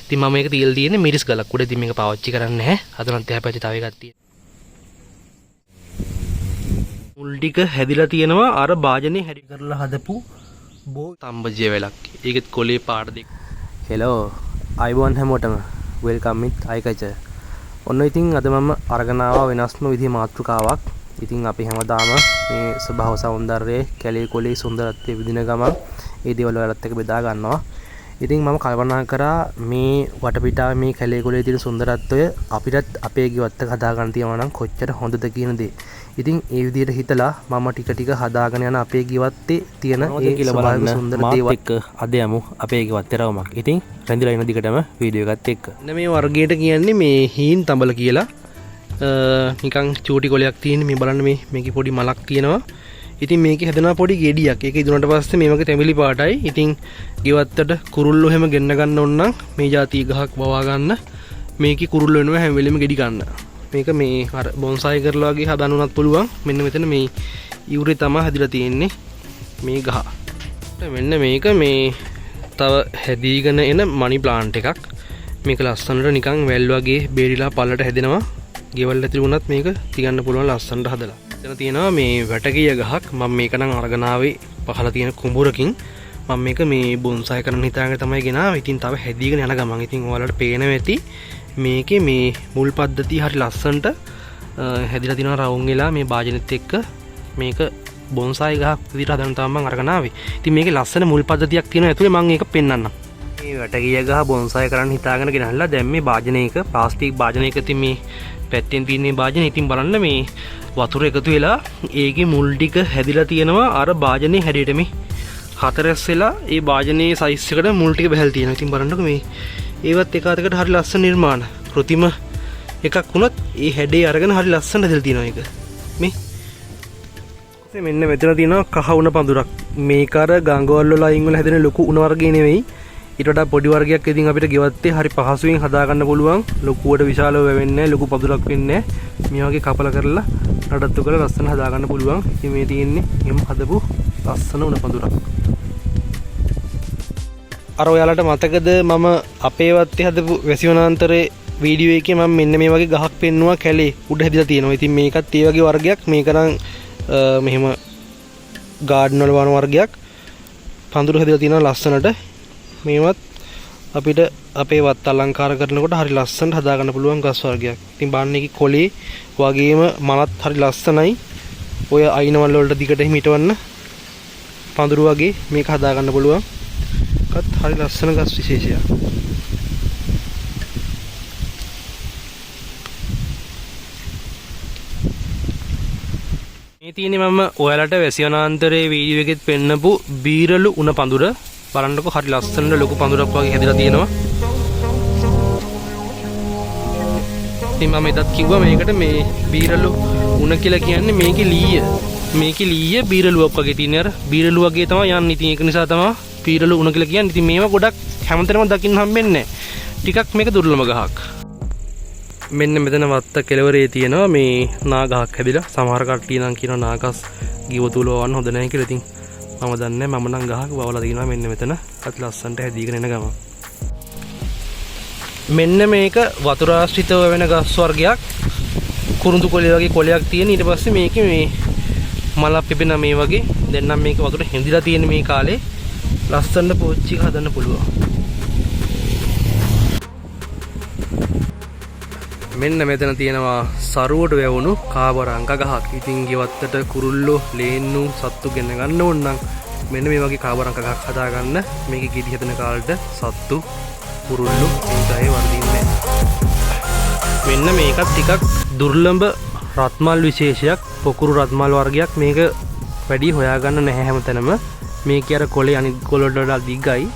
ඉතින් මම මේක තියලා තියෙන්නේ මිරිස් ගලක් උඩ. ඉතින් මේක පාවිච්චි කරන්නේ නැහැ. අද නම් එහා පැත්තේ තව එකක් තියෙනවා. මුල් ටික හැදිලා තියෙනවා අර භාජනේ හැඩි කරලා හදපු බෝ තම්බජිය වෙලක්. ඒකෙත් කොලේ පාට දෙක. හෙලෝ අයිබෝන් හැමෝටම welcome විත් අයිකචර්. ඔන්න ඉතින් අද මම අරගෙන ආවා වෙනස්ම විදිහේ මාතෘකාවක්. ඉතින් අපි හැමදාම මේ ස්වභාව සෞන්දර්යයේ කැලේ කොලේ සුන්දරත්වය විඳින ගමන් ඒ දේවල් ඔයාලත් එක්ක බෙදා ගන්නවා. ඉතින් මම කල්පනා කරා මේ වටපිටාවේ මේ කැලේ කොලේ තියෙන සුන්දරත්වය අපිටත් අපේ ගෙවත්තක හදා ගන්න තියෙනවා නම් කොච්චර හොඳද කියන දේ. ඉතින් ඒ විදිහට හිතලා මම ටික ටික හදාගෙන යන අපේ ගෙවත්තේ තියෙන මොනවද ඒ කියලා ස්වභාවික බලන්න සුන්දර මාත් දේවල් එක්ක අද යමු අපේ ගෙවත්තේ රවුමක්. ඉතින් රැඳිලා ඉන්න දිගටම වීඩියෝ එකත් එක්ක. මෙන්න මේ වර්ගයට කියන්නේ මේ හීන් තඹල කියලා. නිකන් චූටි කොලයක් තියෙන මේ බලන්න මේකේ පොඩි මලක් තියෙනවා. ඉතින් මේකේ හැදෙනවා පොඩි ගෙඩියක්. ඒක ඉදුණාට පස්සේ මේ වගේ තැඹිලි පාටයි. ඉතින් ගෙවත්තට කුරුල්ලෝ එහෙම ගෙන්න ගන්න ඕන නම් මේ જાතිය ගහක් වවා ගන්න. මේකේ කුරුල්ලෝ එනවා හැම වෙලෙම ගෙඩි ගන්න. මේක මේ අර බොන්සයි කරලා වගේ හදන්න උනත් පුළුවන්. මෙන්න මෙතන මේ ඉවුරේ තමයි හැදිලා තියෙන්නේ මේ ගහ. මෙන්න මේක මේ තව හැදීගෙන එන මනි ප්ලාන්ට් එකක්. මේක ලස්සනට නිකන් වැල් වගේ බේරිලා පල්ලට හැදෙනවා. ගෙවල් ඇතුළේ වුණත් මේක තියන්න පුළුවන් ලස්සනට හදලා. එතන තියෙනවා මේ වැටකිය ගහක්. මම මේක නම් අරගෙන ආවේ පහළ තියෙන කුඹුරකින්. මම මේක මේ බොන්සයි කරන්න හිතාගෙන තමයි ගෙනාවේ. ඉතින් තව හැදීගෙන යන ගමන් ඉතින් ඔයාලට පේනවා ඇති මේකේ මේ මුල් පද්ධතිය හරි ලස්සනට හැදිලා තිනවා රවුම් වෙලා මේ භාජනෙත් එක්ක. මේක බොන්සයි ගහක් විදිහට හදන්න තමයි මම අරගෙන ආවේ. ඉතින් මේකේ ලස්සන මුල් පද්ධතියක් තියෙනවා ඇතුලේ, මම ඒක පෙන්නන්නම්. මේ වැටකිය ගහ බොන්සයි කරන්න හිතාගෙන ගෙනහල්ලා දැන් මේ භාජනයක ප්ලාස්ටික් භාජනයක ඉතින් මේ පැත්තෙන් තියෙන මේ භාජනය. ඉතින් බලන්න මේ වතුර එකතු වෙලා ඒකේ මුල් ටික හැදිලා තියෙනවා අර භාජනයේ හැඩයට. මේ හතරස් වෙලා ඒ භාජනයේ සයිස් එකට මුල් ටික බහැලා තියෙනවා. ඉතින් බලන්නකෝ මේ ඒවත් එක අතකට හරි ලස්සන නිර්මාණ කෘතිම එකක් වුණත් ඒ හැඩේ අරගෙන හරි ලස්සන හැදලා තියෙනවා ඒක. මේ ඉතින් මෙන්න මෙතන තියෙනවා කහ උණ පඳුරක්. මේක අර ගංගවල් වල අයින් වල හැදෙන ලොකු උණ වර්ගය නෙවෙයි. ඊට වඩා පොඩි වර්ගයක්. ඉතින් අපිට ගෙවත්තේ හරි පහසුවෙන් හදාගන්න පුළුවන්. ලොකුවට විශාලව වැවෙන්නේ නැහැ, ලොකු පඳුරක් වෙන්නේ නැහැ. මේ වගේ කපල කරලා නඩත්තු කරලා ලස්සන හදාගන්න පුළුවන්. ඉතින් මේ තියෙන්නේ එහෙම හදපු ලස්සන උණ පඳුරක්. අර ඔයාලට මතකද මම අපේ වත්තේ හදපු වැසිවනාන්තරේ වීඩියෝ එකේ මම මෙන්න මේ වගේ ගහක් පෙන්නුවා කැලේ උඩ හැදිලා තියෙනවා. ඉතින් මේකත් ඒ වගේ වර්ගයක්. මේක නම් මෙහෙම ගාඩන් වල වන වර්ගයක්. පඳුරු හැදිලා තියෙනවා ලස්සනට. මේවත් අපිට අපේ වත්ත අලංකාර කරනකොට හරි ලස්සනට හදාගන්න පුළුවන් ගස් වර්ගයක්. ඉතින් බලන්න ඒකේ කොලේ වගේම මලත් හරි ලස්සනයි. ඔය අයිනවල් වලට දිගට එහෙම හිටවන්න පඳුරු වගේ මේක හදාගන්න පුළුවන්. ඒකත් හරි ලස්සන ගස් විශේෂයක්. මේ තියෙන්නේ මම ඔයාලට වැසිවනාන්තරේ වීඩියෝ එකෙත් පෙන්නපු බීරළු උණ පඳුර. බලන්නකෝ හරි ලස්සනට ලොකු පඳුරක් වගේ හැදිලා තියෙනවා. ඉතින් මම එදත් කිව්වා මේකට මේ බීරළු උණ කියලා කියන්නේ මේකේ ලීය. මේකේ ලීය බීරළුවක් වගේ තියෙන අර බීරළු වගේ තමයි යන්නේ. ඉතින් ඒක නිසා තමයි බීරළු උණ කියලා කියන්නේ. ඉතින් මේවා ගොඩක් හැමතැනම දකින්න හම්බෙන්නේ නැහැ. ටිකක් මේක දුර්ලභ ගහක්. මෙන්න මෙතන වත්ත කෙළවරේ තියෙනවා මේ නා ගහක් හැදිලා. සමහර කට්ටිය නම් කියනවා නා ගස් ගිවතුල වවන්න හොඳ නැහැ කියලා. ඉතින් මම දන්නේ නැහැ, මම නම් ගහක් වවලා තියෙනවා මෙන්න මෙතන. අත් ලස්සනට හැදීගෙන එන ගමන්. මෙන්න මේක වතුර ආශ්‍රිතව වෙන ගස් වර්ගයක්. කුරුඳු කොළේ වගේ කොළයක් තියෙන. ඊට පස්සේ මේකේ මේ මලක් පිපෙන මේ වගේ. දැන් නම් මේක වතුර හිඳිලා තියෙන මේ කාලේ ලස්සනට පෝච්චි එක හදන්න පුළුවන්. මෙන්න මෙතන තියෙනවා සරුවට වැවුණු කාබරංක ගහක්. ඉතින් ගෙවත්තට කුරුල්ලෝ, ලේන්නු, සත්තු ගෙන ගන්න ඕන නම් මෙන්න මේ වගේ කාබරංක ගහක් හදාගන්න. මේකේ ගෙඩි හදන කාලෙට සත්තු, කුරුල්ලෝ මේ ගහේ වර්ධින්නේ නැහැ. මෙන්න මේකත් ටිකක් දුර්ලභ රත්මල් විශේෂයක්, පොකුරු රත්මල් වර්ගයක්. මේක වැඩි හොයාගන්න නැහැ හැමතැනම. මේකේ අර කොළේ අනිත් කොළ වලට වඩා දිගයි.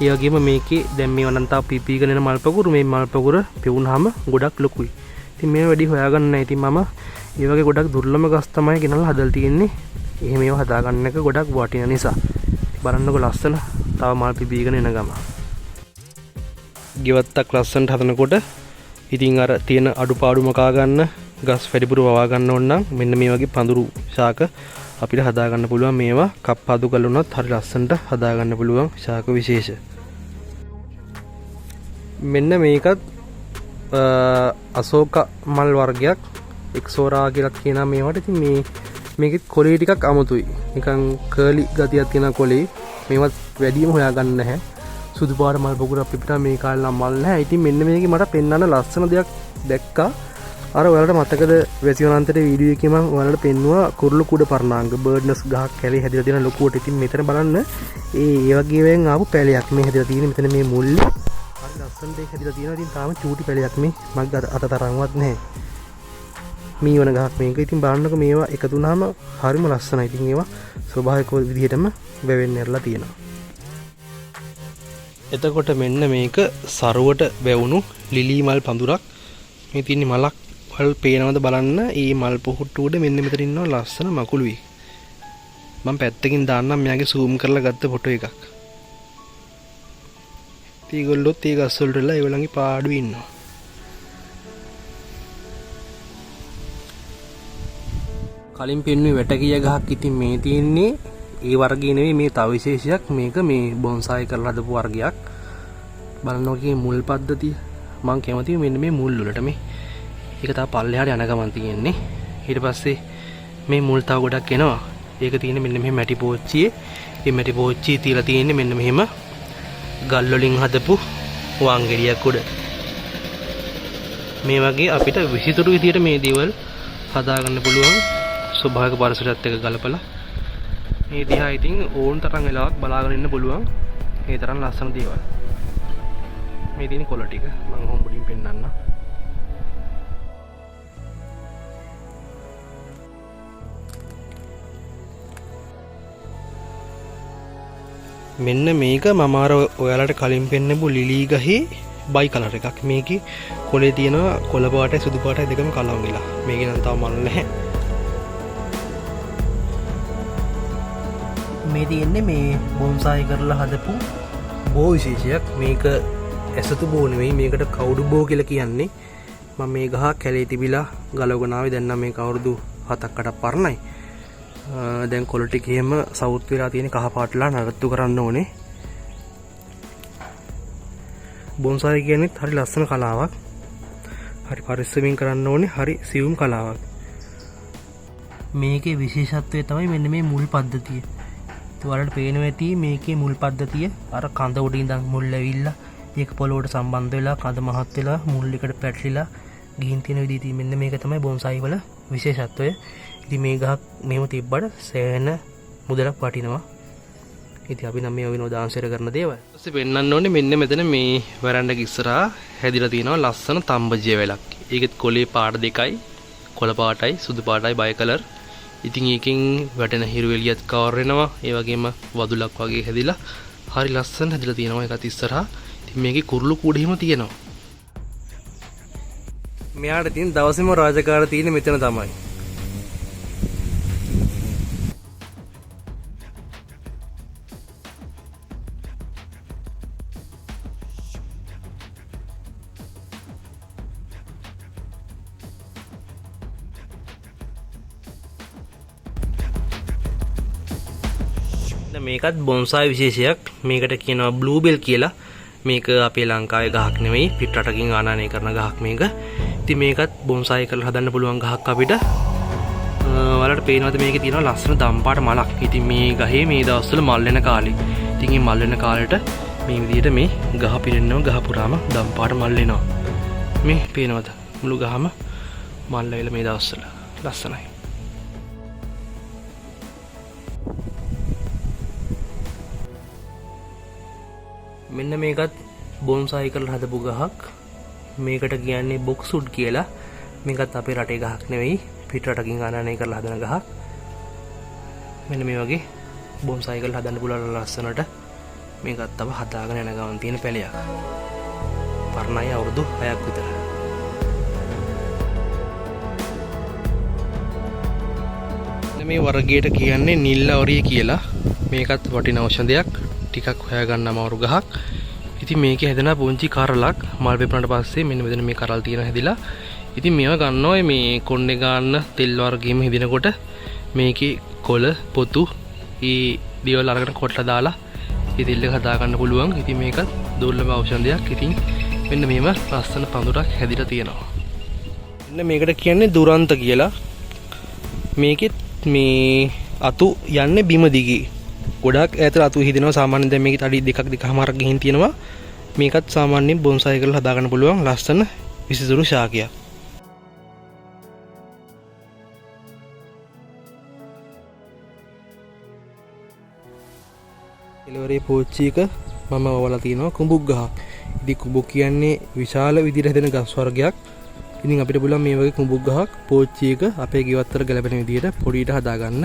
ඒ වගේම මේකේ දැන් මේ වනන්තාව පිපීගෙන එන මල් පොකුරු, මේ මල් පොකුර පිවුනහම ගොඩක් ලොකුයි. ඉතින් මේව වැඩි හොයාගන්න නැහැ. ඉතින් මම ඒ වගේ ගොඩක් දුර්ලභ ගස් තමයි ගෙනල්ලා හදලා තියෙන්නේ. එහෙම ඒවා හදාගන්න එක ගොඩක් වටින නිසා. ඉතින් බලන්නකෝ ලස්සන තව මල් පිපීගෙන එන ගම. ගෙවත්තක් ලස්සනට හදනකොට ඉතින් අර තියෙන අඩුපාඩු මකා ගන්න, ගස් වැඩිපුර වවා ගන්න ඕන නම් මෙන්න මේ වගේ පඳුරු ශාක අපිට හදාගන්න පුළුවන්. මේවා කප්පාදු කරලා වුණත් හරි ලස්සනට හදාගන්න පුළුවන් ශාක විශේෂ. මෙන්න මේකත් අශෝක මල් වර්ගයක්, එක්සෝරා කියලා කියනවා මේවට. ඉතින් මේකෙත් කොළේ ටිකක් අමුතුයි, නිකන් කර්ලි ගතියක් තියෙන කොළේ. මේවත් වැඩිම හොයාගන්න නැහැ. සුදු පාට මල් පොකුරක් පිපිටා මේ කාලේ නම් මල් නැහැ. ඉතින් මෙන්න මේකේ මට පෙන්වන්න ලස්සන දෙයක් දැක්කා. අර ඔයාලට මතකද වැසිවනාන්තරේ වීඩියෝ එකේ මම ඔයාලට පෙන්නුවා කුරුළු කුඩ පර්ණාංග බර්ඩ්නස් ගහක් කැලේ හැදිලා තියෙන ලොකුවට. ඉතින් මෙතන බලන්න ඒ වගේ වෙන් ආපු පැලයක් මේ හැදිලා තියෙන්නේ. මෙතන මේ මුල්ලේ හරි ලස්සන දෙයක් හැදිලා තියෙනවා. ඉතින් තාම චූටි පැලයක් මේ මගේ අත තරම්වත් නැහැ. මී වන ගහක් මේක. ඉතින් බලන්නකො මේවා එකතු වුණාම හරිම ලස්සනයි. ඉතින් ඒවා ස්වභාවික විදිහටම වැවෙන්න ඇරලා තියෙනවා. එතකොට මෙන්න මේක සරුවට වැවුණු ලිලි මල් පඳුරක්. මේ තියෙන්නේ මලක් වල් පේනවද බලන්න. ඒ මල් පොහොට්ටු උඩ මෙන්න මෙතන ඉන්නවා ලස්සන මකුළුවෙක්. මම පැත්තකින් දාන්නම් මෙයාගේ සූම් කරලා ගත්ත ෆොටෝ එකක්. ඉතින් ඒගොල්ලොත් ඒ ගස් වලට වෙලා ඒගොල්ලන්ගේ පාඩුවේ ඉන්නවා. කලින් පෙන්වුවේ වැටකිය ගහක්. ඉතින් මේ තියෙන්නේ ඒ වර්ගයේ නෙවෙයි, මේ තව විශේෂයක්. මේක මේ බොන්සායි කරලා හදපු වර්ගයක්. බලන්න ඔකේ මුල් පද්ධතිය. මං කැමතියි මෙන්න මේ මුල් වලට. මේ ඒක තව පල්ලෙහාට යන ගමන් තියෙන්නේ. ඊට පස්සේ මේ මුල් තව ගොඩක් එනවා. ඒක තියෙන්නේ මෙන්න මෙහෙම මැටි පෝච්චියේ. මේ මැටි පෝච්චියේ තියලා තියෙන්නේ මෙන්න මෙහෙම ගල් වලින් හදපු වංගෙඩියක් උඩ. මේ වගේ අපිට විසිතුරු විදියට මේ දේවල් හදාගන්න පුළුවන් ස්වභාවික පරිසරයත් එක්ක ගලපලා. මේ දිහා ඉතින් ඕන තරම් වෙලාවක් බලාගෙන ඉන්න පුළුවන්. ඒ තරම් ලස්සන දේවල්. මේ තියෙන කොළ ටික මම ඔහොම පොඩින් පෙන්නන්නම්. මෙන්න මේක මම අර ඔයාලට කලින් පෙන්නපු ලිලි ගහේ බයි කලර් එකක්. මේකේ කොළේ තියෙනවා කොළ පාටයි සුදු පාටයි දෙකම කලවම් වෙලා. මේකේ නම් තාම මල් නැහැ. මේ තියෙන්නේ මේ බොන්සායි කරලා හදපු බෝ විශේෂයක්. මේක ඇසතු බෝ නෙවෙයි, මේකට කවුඩු බෝ කියලා කියන්නේ. මම මේ ගහ කැලේ තිබිලා ගලවගෙන ආවේ. දැන් නම් මේක අවුරුදු 7ක් 8ක් පරණයි. දැන් කොළ ටික එහෙම සවුත් වෙලා තියෙන කහ පාටලා නඩත්තු කරන්න ඕනේ. බොන්සායි කියන්නේත් හරි ලස්සන කලාවක්. හරි පරිස්සමින් කරන්න ඕනේ, හරි සියුම් කලාවක්. මේකේ විශේෂත්වය තමයි මෙන්න මේ මුල් පද්ධතිය. ඉතින් ඔයාලට පේනවා ඇති මේකේ මුල් පද්ධතිය අර කඳ උඩ ඉඳන් මුල් ඇවිල්ලා ඒක පොළොවට සම්බන්ධ වෙලා කඳ මහත් වෙලා මුල් එකට පැටලිලා ගිහින් තියෙන විදිහ. ඉතින් මෙන්න මේක තමයි බොන්සායි වල විශේෂත්වය. ඉතින් මේ ගහක් මෙහෙම තිබ්බට සෑහෙන මුදලක් වටිනවා. ඉතින් අපි නම් මේ විනෝදාංශයට කරන දේවල්. ඊපස්සේ පෙන්වන්න ඕනේ මෙන්න මෙතන මේ වරන්ඩක ඉස්සරහා හැදිලා තියෙනවා ලස්සන තම්බජිය වැලක්. ඒකෙත් කොළේ පාට දෙකයි, කොළ පාටයි සුදු පාටයි බයි කලර්. ඉතින් ඒකෙන් වැටෙන හිරු එළියත් කවර් වෙනවා. ඒ වගේම වදුලක් වගේ හැදිලා හරි ලස්සන හැදිලා තියෙනවා ඒකත් ඉස්සරහා. ඉතින් මේකේ කුරුළු කූඩ එහෙම තියෙනවා. මෙයාට තියෙන දවසේම රාජකාරී තියෙන්නේ මෙතන තමයි. මේකත් බොන්සායි විශේෂයක්. මේකට කියනවා බ්ලූ බෙල් කියලා. මේක අපේ ලංකාවේ ගහක් නෙමෙයි, පිට රටකින් ආනයනය කරන ගහක් මේක. ඉතින් මේකත් බොන්සායි කරලා හදන්න පුළුවන් ගහක් අපිට. ඔයාලට පේනවද මේකේ තියෙනවා ලස්සන දම් පාට මලක්. ඉතින් මේ ගහේ මේ දවස්වල මල් වෙන කාලේ. ඉතින් මේ මල් වෙන කාලෙට මේ විදිහට මේ ගහ පිරෙනවා, ගහ පුරාම දම් පාට මල් එනවා. මේ පේනවද මුළු ගහම මල් ඇවිල්ලා මේ දවස්වල ලස්සනයි. මෙන්න මේකත් බොන්සායි කරලා හදපු ගහක්. මේකට කියන්නේ බොක්සුඩ් කියලා. මේකත් අපේ රටේ ගහක් නෙවෙයි, පිට රටකින් ආනයනය කරලා හදන ගහක්. මෙන්න මේ වගේ බොන්සායි කරලා හදන්න පුළුවන් ලස්සනට. මේකත් තව හදාගෙන යන ගමන් තියෙන පැලයක්. පරණයි අවුරුදු 6ක් විතර. මෙන්න මේ වර්ගයට කියන්නේ නිල් අවරිය කියලා. මේකත් වටින ඖෂධයක්. ටිකක් හොයාගන්න අමාරු ගහක්. ඉතින් මේකේ හැදෙන පුංචි කරලක් මල් පිපුණාට පස්සේ මෙන්න මෙතන මේ කරල් තියෙන හැදිලා. ඉතින් මේවා ගන්නවා මේ කොණ්ඩේ ගන්න තෙල් වර්ගෙම හිදිනකොට මේකේ කොළ පොතු ඒ දේවල් අරගෙන කොටලා දාලා ඒ තෙල් එක හදා ගන්න පුළුවන්. ඉතින් මේකත් දුර්ලභ ඖෂධයක්. ඉතින් මෙන්න මෙහෙම ලස්සන පඳුරක් හැදිලා තියෙනවා. මෙන්න මේකට කියන්නේ දුරන්ත කියලා. මේකෙත් මේ අතු යන්නේ බිම දිගේ. ගොඩක් ඈතට අතු හිදෙනවා. සාමාන්‍යයෙන් දැන් මේකේ අඩි දෙකක් දෙකමාරක් ගිහින් තියෙනවා. මේකත් සාමාන්‍යයෙන් බොන්සයි කරලා හදාගන්න පුළුවන් ලස්සන විසිතුරු ශාකයක්. කෙළවරේ පෝච්චි එක මම වවලා තිනවා කුඹුක් ගහක්. ඉතින් කුඹුක් කියන්නේ විශාල විදිහට හැදෙන ගස් වර්ගයක්. ඉතින් අපිට පුළුවන් මේ වගේ කුඹුක් ගහක් පෝච්චි එක අපේ ගෙවත්තට ගැලපෙන විදිහට පොඩියට හදාගන්න.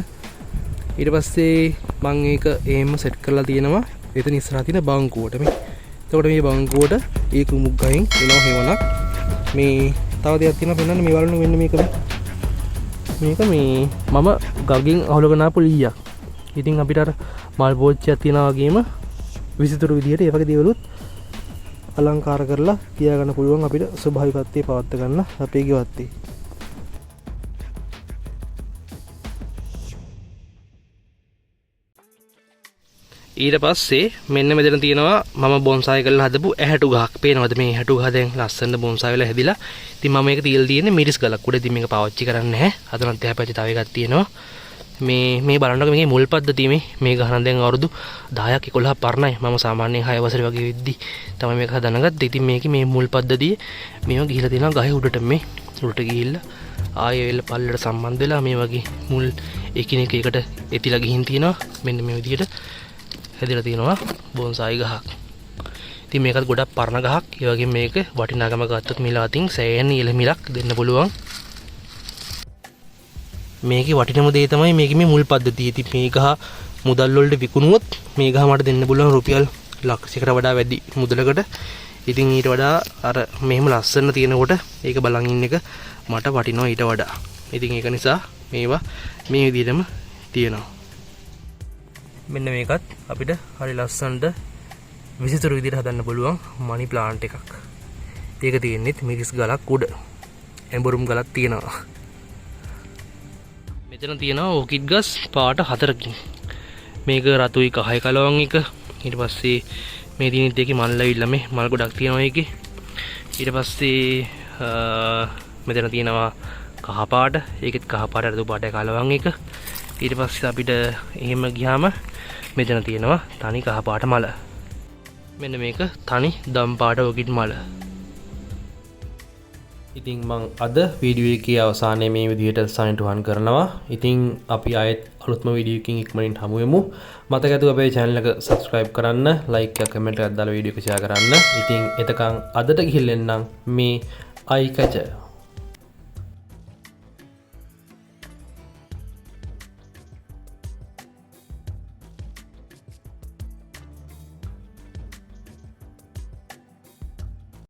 ඊට පස්සේ මං ඒක එහෙම සෙට් කරලා තියෙනවා එතන ඉස්සරහා තියෙන බංකුවට මේ. එතකොට මේ බංකුවට ඒ කුඹුක් ගහෙන් එනවා හේවණක්. මේ තව දෙයක් තියෙනවා පෙන්වන්න. මේ බලන්න මෙන්න මේක මේ. මේක මේ මම ගගෙන් අහුලගෙන ආපු ලීයක්. ඉතින් අපිට අර මල් පෝච්චියක් තියෙනා වගේම විසිතුරු විදිහට ඒ වගේ දේවලුත් අලංකාර කරලා තියාගන්න පුළුවන් අපිට ස්වභාවිකත්වයේ පවත්ව ගන්න අපේ ගෙවත්තේ. ඊට පස්සේ මෙන්න මෙතන තියෙනවා මම බොන්සායි කරලා හදපු ඇහැටු ගහක්. පේනවද මේ ඇහැටු ගහ දැන් ලස්සන බොන්සායි වෙලා හැදිලා. ඉතින් මම මේක තියලා තියෙන්නේ මිරිස් ගලක් උඩ. ඉතින් මේක පාවිච්චි කරන්නේ නැහැ. අතනත් එහා පැත්තේ තව එකක් තියෙනවා. මේ බලන්නකො මේකේ මුල් පද්ධතිය මේ ගහ නම් දැන් අවුරුදු 10ක් 11ක් පරණයි. මම සාමාන්‍යයෙන් 6 වසරේ වගේ වෙද්දි තමයි මේක හදන්න ගත්තේ. ඉතින් මේකේ මේ මුල් පද්ධතිය මේව ගිහිලා තියෙනවා ගහේ උඩට. මේ උඩට ගිහිල්ලා ආයෙ වෙල පල්ලට සම්බන්ධ වෙලා මේ වගේ මුල් එකිනෙක එකට එතිලා ගිහින් තියෙනවා. මෙන්න මේ විදිහට හැදිලා තියෙනවා බොන්සායි ගහක්. ඉතින් මේකත් ගොඩක් පරණ ගහක්. ඒ වගේම මේක වටිනාකම ගත්තොත් මිල අතින් සෑහෙන ඉහළ මිලක් දෙන්න පුළුවන්. මේකේ වටිනම දේ තමයි මේකේ මේ මුල් පද්ධතිය. ඉතින් මේ ගහ මුදල් වලට විකුණුවොත් මේ ගහ මට දෙන්න පුළුවන් රුපියල් ලක්ෂයකට වඩා වැඩි මුදලකට. ඉතින් ඊට වඩා අර මෙහෙම ලස්සන තියෙනකොට ඒක බලන් ඉන්න එක මට වටිනවා ඊට වඩා. ඉතින් ඒක නිසා මේවා මේ විදිහටම තියෙනවා. මෙන්න මේකත් අපිට හරි ලස්සනට විසිතුරු විදිහට හදන්න පුළුවන් මනි ප්ලාන්ට් එකක්. ඒක තියෙන්නේත් මිරිස් ගලක් උඩ. ඇඹරුම් ගලක් තියෙනවා. මෙතන තියෙනවා ඕකිඩ් ගස් පාට 4කින්. මේක රතුයි කහයි කලවම් එක. ඊට පස්සේ මේ තියෙන දෙකේ මල් ඇවිල්ලා මේ මල් ගොඩක් තියෙනවා ඒකේ. ඊට පස්සේ මෙතන තියෙනවා කහ පාට. ඒකෙත් කහ පාට රතු පාටයි කලවම් එක. ඊට පස්සේ අපිට එහෙම ගියාම මෙතන තියෙනවා තනි කහ පාට මල. මෙන්න මේක තනි දම් පාට ඕකිඩ් මල. ඉතින් මං අද වීඩියෝ එකේ අවසානයේ මේ විදිහට සනිටුහන් කරනවා. ඉතින් අපි ආයෙත් අලුත්ම වීඩියෝ එකකින් ඉක්මනින් හමු වෙමු. මතක ඇතුව අපේ channel එක subscribe කරන්න, like එකක් comment එකක් දාලා වීඩියෝ එක share කරන්න. ඉතින් එතකන් අදට ගිහින් එන්නම් මේ eye catcher.